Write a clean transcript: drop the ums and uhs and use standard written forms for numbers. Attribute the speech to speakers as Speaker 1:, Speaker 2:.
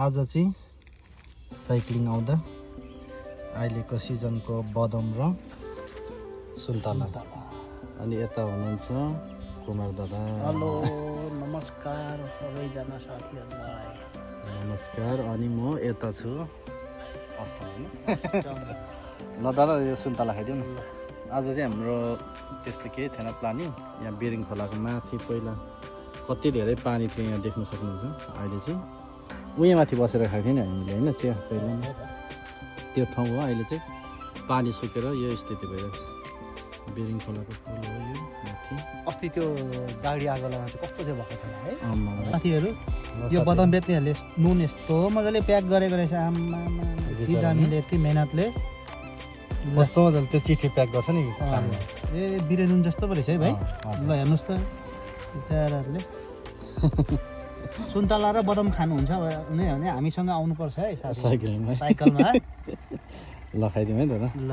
Speaker 1: आज चाहिँ साइक्लिङ आउँदा अहिलेको सिजनको बदम र सुन्तला अनि यता हुनुहुन्छ कुमार दादा।
Speaker 2: हेलो नमस्कार सबैजना साथीहरूलाई।
Speaker 1: नमस्कार। अनि म यता छु ल दादा यो सुन्तला खाइदिउँ न। आज चाहिँ हाम्रो त्यस्तो केही थिएन प्लानिङ। यहाँ बिरिङ खोलाको माथि पहिला कति धेरै पानी थियो यहाँ देख्न सक्नुहुन्छ। अहिले चाहिँ उयो माथि बसेर खाएको थियो नि हामीले होइन चिया पहिला त्यो ठाउँ हो। अहिले चाहिँ पानी सुकेर यो स्थिति भइरहेको छ। बिरिङ खोलाको पुल हो यो माथि।
Speaker 2: अस्ति त्यो गाडी आगोलामा चाहिँ कस्तो थियो भएको थियो है
Speaker 1: आम्मा
Speaker 2: साथीहरू। यो बदम बेच्नेहरूले नुन यस्तो मजाले प्याक गरेको रहेछ। आम्मा यति दामीले यति मेहनतले
Speaker 1: कस्तो मजाले त्यो चिठी प्याक गर्छ नि।
Speaker 2: ए बिरे नुन जस्तो पो रहेछ है भाइ। ल हेर्नुहोस् त बिचाराहरूले सुन्तला र बदम खानुहुन्छ भने हामीसँग आउनुपर्छ है
Speaker 1: साइकलमा
Speaker 2: साइकलमा।
Speaker 1: ल खाइदिउँ है दादा।
Speaker 2: ल